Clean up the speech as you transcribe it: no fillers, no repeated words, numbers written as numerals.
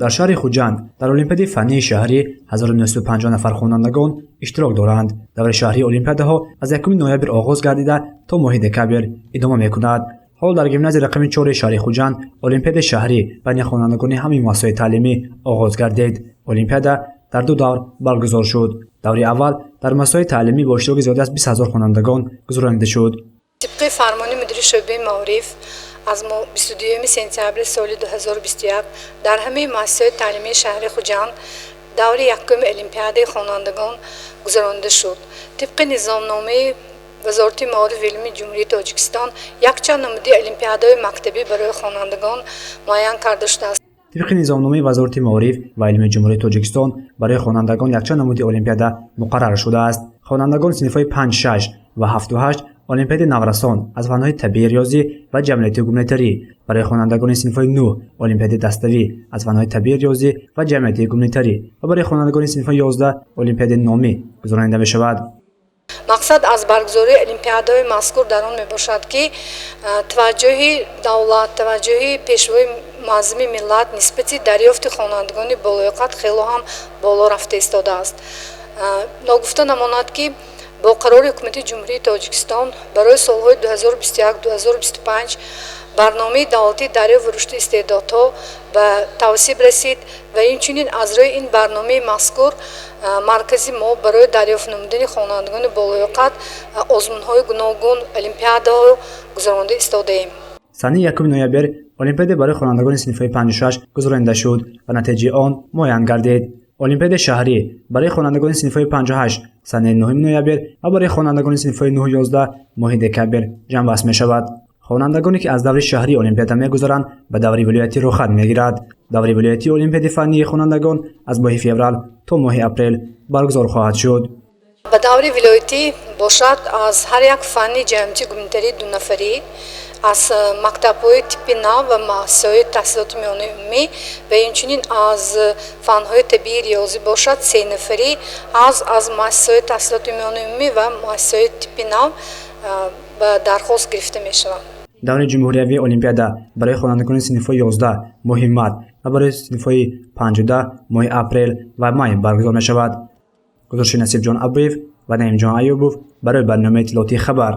Дар шаҳри Хуҷанд дар олимпиадаи фаннии шаҳрӣ 1950 нафар хонандагон иштирок доранд. Даври шаҳрии олимпиадаҳо аз 1 ноябр оғоз гардида, то моҳи декабр идома мекунад. Ҳол дар гимназияи рақами 4 шаҳри Хуҷанд олимпиадаи шаҳрӣ байни хонандагони ҳамаи муассисаҳои таълимӣ оғоз гардид. Олимпиада дар ду давр баргузор шуд. Даври аввал дар муассисаҳои таълимӣ бо иштироки зиёда аз 20 ҳазор хонандагон гузаронида шуд. Тибқи фармони мудири шӯъбаи маориф аз 22 сентябри соли 2021 дар ҳамаи муассисаҳои таълимии шаҳри Хуҷанд даври якуми олимпиадаи хонандагон гузаронида шуд. Тибқи низомномаи Вазорати маориф ва илми Ҷумҳурии Тоҷикистон якчанд намуди олимпиадаҳои мактабӣ барои хонандагон муайян карда шудааст. Тибқи низомномаи Вазорати маориф ва илми Ҷумҳурии Тоҷикистон барои хонандагон якчанд намуди олимпиада муқаррар шудааст. Хонандагони синфҳои 5, 6 ва 7-8 олимпиадаи наврасон аз фанҳои табиӣ, риёзӣ ва ҷамъиятию гуманитарӣ, барои хонандагони синфҳои 9 олимпиадаи даставӣ аз фанҳои табиӣ, риёзӣ ва ҷамъиятию гуманитарӣ ва барои хонандагони синфҳои 11 олимпиадаи номӣ гузаронида мешавад. Мақсад аз баргузории олимпиадаҳои мазкур дар он мебошад, ки таваҷҷӯҳи давлат, таваҷҷӯҳи Пешвои муаззами миллат нисбати дарёфти хонандагони болоёқат хело ҳам боло рафта истодааст. Ногуфта намонад, ки бо қарори Ҳукумати Ҷумҳурии Тоҷикистон барои солҳои 2021-2025 барномаи давлатии дарёфт ва рушди истеъдодҳо ба тавсиб расид ва инчунин аз рӯи ин барномаи мазкур маркази мо барои дарёфт намудани хонандагони болоёқат озмунҳои гуногун, олимпиадаҳо гузаронида истодаем. Санаи 1 ноябр олимпиада барои хонандагони синфҳои 5-6 гузаронида шуд ва натиҷаи он муайян гардид. Олимпиадаи шаҳрӣ барои хонандагони синфҳои 5-8 санаи 9 ноябр ва барои хонандагони синфҳои 9-11 моҳи декабр ҷамъбаст мешавад. Хонандагоне, ки аз даври шаҳрии олимпиада мегузаранд, ба даври вилоятӣ рӯхат мегирад. Даври вилоятии олимпиадаи фаннии хонандагон аз моҳи феврал то моҳи апрел баргузор хоҳад шуд. Ба даври вилоятӣ бошад, аз ҳар як фанни ҷамъиятӣ гуманитарӣ дунафарӣ аз мактабҳои типи нав ва муассисаҳои таҳсилоти миёнаи умумӣ ва инчунин аз фанҳои табиӣ, риёзӣ бошад, се нафарӣ аз муассисаҳои таҳсилоти миёнаи умумӣ ва муассисаҳои типи нав ба дархост гирифта мешаванд. Даври ҷумҳуриявии олимпиада барои хонандагони синфҳои 11 моҳи март ва барои синфҳои 5-10 моҳи апрел ва май баргузор мешавад. Гузориши Насибҷон Абуев ва Наимҷон Аюбов барои барномаи иттилоотии «Хабар».